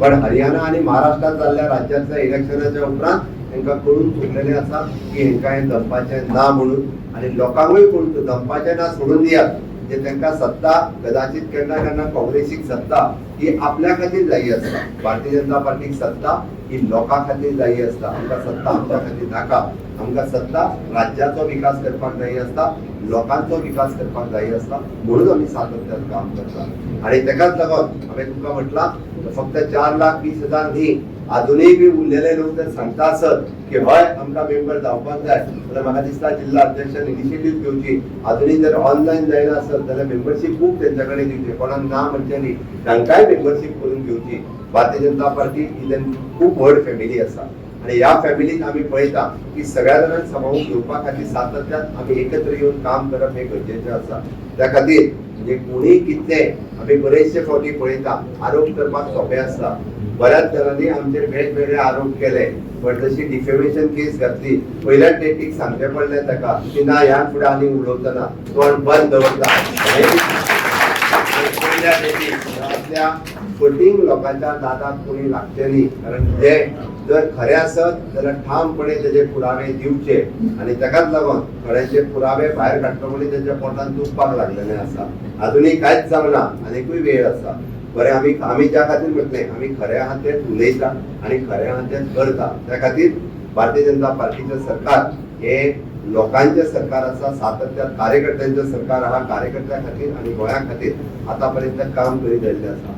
पण हरियाणा आनी महाराष्ट्रात जाल्ल्या राज्यातल्या इलेक्शनाच्या उपरांत तांकां कळून चुकलेलें आसा की हेंकां हें जमपाचें ना म्हणून. आनी लोकांकूय कळून जमपाचें ना सोडून दियात, म्हणजे तांकां सत्ता कदाचित केन्ना केन्ना काँग्रेसीक सत्ता ही आपल्या खातीर जायी आसता, भारतीय जनता पार्टीक सत्ता ही लोकां खातीर जायी आसता. आमकां सत्ता आमच्या खातीर नाका, आमकां सत्ता राज्याचो विकास करपाक जायी आसता, लोकांचो विकास करपाक जायी आसता, म्हणून आमी सातत्यान काम करता. आनी तेकाच लागून हांवें तुमकां म्हटलां, फक्त 4,20,000 न्ही, अजूनय बी उरलेले लोक जर सांगता आसत की हय आमकां मेंबर जावपाक जाय जाल्यार म्हाका दिसता जिल्हा अध्यक्षान इनिशिएटीव घेवची. अजूनय जर ऑनलायन जायना आसत जाल्यार मेंबरशीप बूक तेंच्या कडेन दिवचे, कोणाक ना म्हणचें न्ही, तांकांय मेंबरशीप करून घेवची. भारतीय जनता पार्टी ही तेंची खूब व्हड फॅमिली आसा आनी ह्या फॅमिलीत आमी पळयता की सगळ्या जाणांक सामावून घेवपा खातीर सातत्यान आमी एकत्र येवन काम करप हें गरजेचें आसा. त्या खातीर म्हणजे कोणीय कितले आमी बरेचशे फावटी पळयता, आरोप करपाक सोंपें आसता. बऱ्याच जाणांनी आमचेर वेगवेगळे आरोप केले, पण जशी डिफेमेशन केस घातली, पयल्याच डेटीक सांगचें पडलें ताका की ना, ह्या फुडें आनी उलोवचो तोंड बंद दवरता. पयल्या डेटीक आपल्या फटींग लोकांच्या नादाक कोणी लागचे न्ही, कारण जे जर खरें आसत जाल्यार ठामपणे तेजे पुरावे दिवचे. आनी ताकाच लागून थोड्यांचे पुरावे भायर काडटो म्हणून तेंच्या पोटान दुखपाक लागलेलें आसा. अजुनूय कांयच जावना, आनीकूय वेळ आसा. बरें, आमी आमी ज्या खातीर म्हटलें, आमी खरें आहा तेंच उलयता आनी खरें आहा तेंच करता. त्या खातीर भारतीय जनता पार्टीचें सरकार हे लोकांचें सरकार आसा, सातत्यान कार्यकर्त्यांचें सरकार आहा. कार्यकर्त्यां खातीर आनी गोंया खातीर आतां पर्यंत काम करीत आयिल्लें आसा.